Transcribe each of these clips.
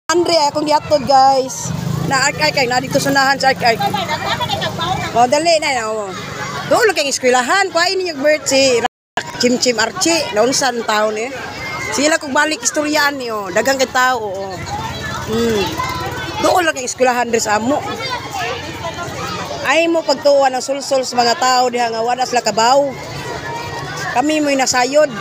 Andre, akong gihatod, guys. Na ark ark ay na dito sunahan sa ark ark. Oh, dali na na. Oh. Doon lang kay eskwelahan, kuhain ninyo birth si Chim Chim Archie, naunsan taon eh. Sila kung balik istoryaan niyo, daghang kay tao. Oh. Doon lang kay eskwelahan diri sa amo. Ay mo pagtuwa ng sulsol sa mga tao diha nga wala sila kabaw. Kami mo'y nasayod.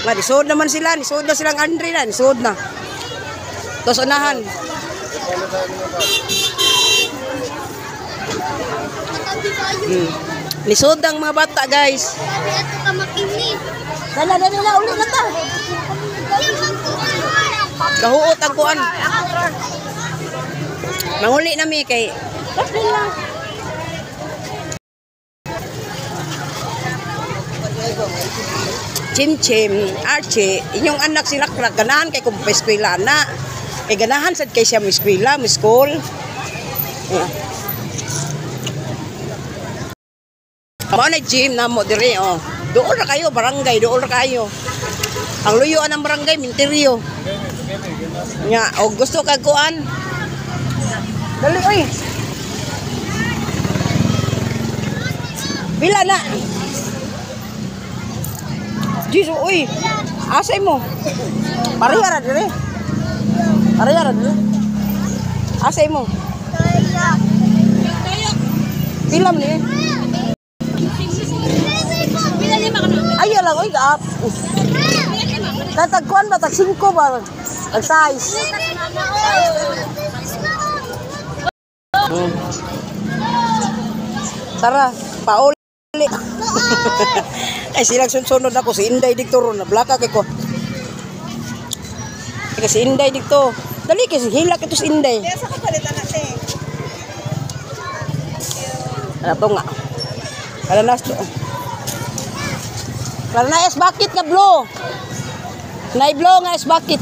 Nga, nisod naman sila. Nisod na silang Andre na. Nisod na. Tapos unahan. Nisod ang mga bata, guys. Dala, dala na. Uli na ta. Kahuot ang kuan. Manguli na mi kay. Chim Chim, Archie, inyong anak si Rakrak, ganahan kay kung pa-eskwela na. Kay ganahan sad kay siya mo eskwela, mo school. Yeah. Mao na gym na mo dire, oh. Dool ra kayo barangay, dool ra kayo. Ang luyuan ng barangay Minteryo. Nya, og gusto kag kuan. Dali oy. Pila na? Jesus, uy. Asay mo? Pareha ra dire. Pareha ra dire. Asay mo? Pila man ni? Ayaw lang, uy, gaap. Tatagkuan ba? Tag 5 ba? Tag size. Tara, pauli. Ay silang sunsunod ako si Inday dito ron na blaka kay ko. Kay si Inday dito. Dali kay hilak ito si Inday. Kaya sa kapalitan natin. Ano to nga? Kala nas to. Kala na S bucket nga blue. Nay blue nga S bucket.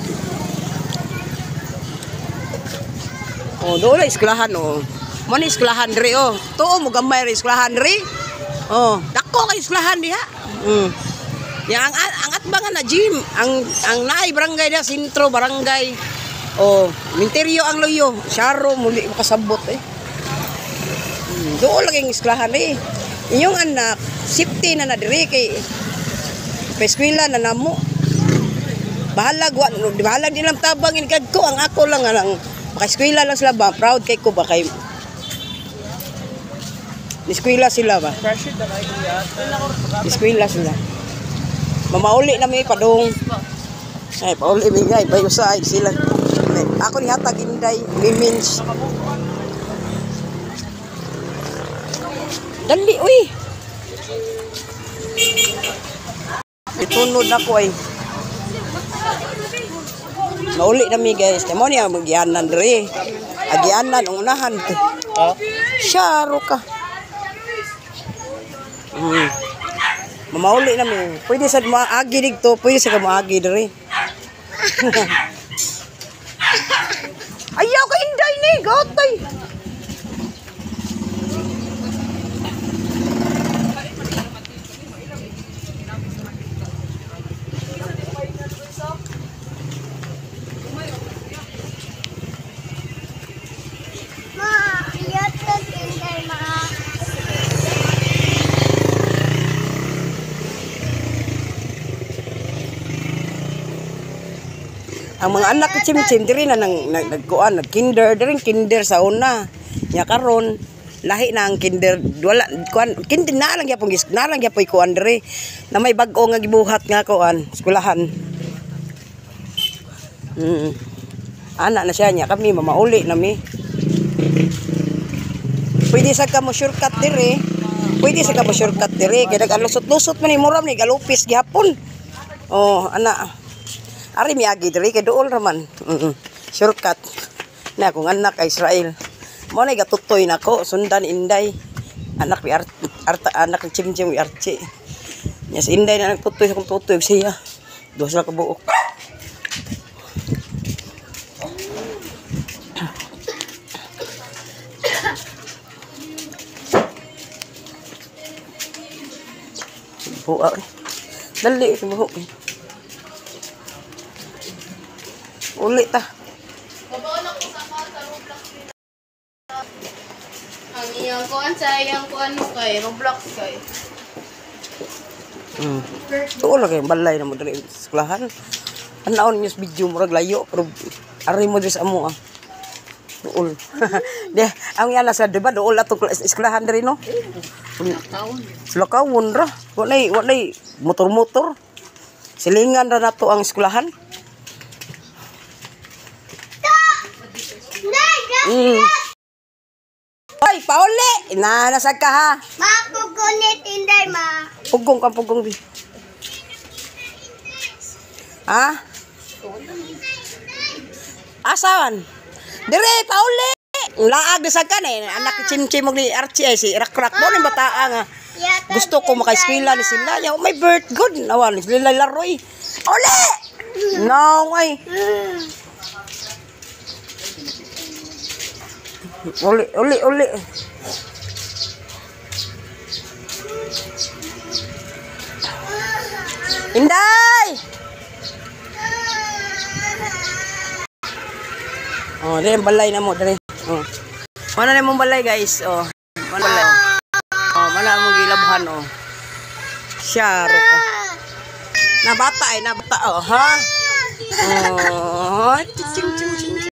Oh, doon na eskwelahan oh. Mo ni eskwelahan diri oh. Tuo mo gamay ra eskwelahan diri. Oh, dako kay eskwelahan diha. Ya ang atbangan na gym, ang naay barangay diha, sentro barangay. Oh, Minteryo ang luyo. Syaro muli makasabot eh. Doon lang yung eskwelahan eh. Inyong anak, safety na na diri kay pa-eskwela na namo. Bahalag wa, bahalag din lang tabang inikad ko ang ako lang ang maka-eskwela lang sila ba. Proud kay ko ba kay eskwela sila ba? Eskwela sila. Mamauli na may padung. Ay, pauli mi ay bayo sa ay sila. Ako ni hatag Inday, mimins. Dali uy. Itunod ako ay. Mauli na mi guys. Kamo niya magianan diri. Agianan ang unahan to. Syaro ka. Mamauli na mi. Pwede sa maagi dito, pwede sa maagi diri. Ayaw ka Inday ni, gatay. Ma, yatag Inday ma. Ang mga anak ko Chim Chim diri na nang nagkuan, nagkinder, diri kinder sa una. Nya karon lahi na ang kinder, wala kuan kinder na lang gyapon na lang gyapon kuan diri. Na may bag-o nga gibuhat nga kuan, eskwelahan. Ana na siya nya kami mamauli na mi. Pwede sa ka mo shortcut diri. Pwede sa ka mo shortcut diri kay nagalusot-lusot man ni muram ni galupis gihapon. Oh, ana. Ari miagi diri kay duol ra man. Shortcut. Na akong anak ay Israel. Mo na gatutoy nako sundan Inday. Anak ni Arta anak ni Chim Chim ni Archie. Nya si Inday na nagtutoy sa akong tutoy siya. Duha sila ka buok. Buak. Dali sa buhok. Uli ta. Babaw na ko sa kuan sa Roblox nila. Ang iyang kuan sa iyang kuan mo kay Roblox kay. Tuol lang kay balay na mo diri sa eskwelahan. Anaon niyo sa video, murag layo pero ari mo diri sa amo ah. Duol. Di, ang yana sa, di ba duol ato eskwelahan diri, no? Taon. Sila kawon ra. Walay motor-motor. Silingan ra nato ang eskwelahan. Oy, pauli! Na, nasag ka ha. Ma, pugunit inday, ma. Pugong ka, pugong bi. Ha? Asawan? Dire, pauli! Laag di sa kan eh. Anak chimchim ni Archie ay si Rakrak mo ning bataa nga. Yata Gusto ko makaeskwela ni sila. Yaw, may birth good. Nawan, sila laroy. Uli! No, ay. Uli, uli, uli. Inday! Oh, dire ang balay na mo, dire. Oh. Mana na mong balay, guys. Oh. Mana balay. Oh, mana mo gilabhan oh. Syaro ka. Na bata ay, na bata oh, ha? Oh, ching ching.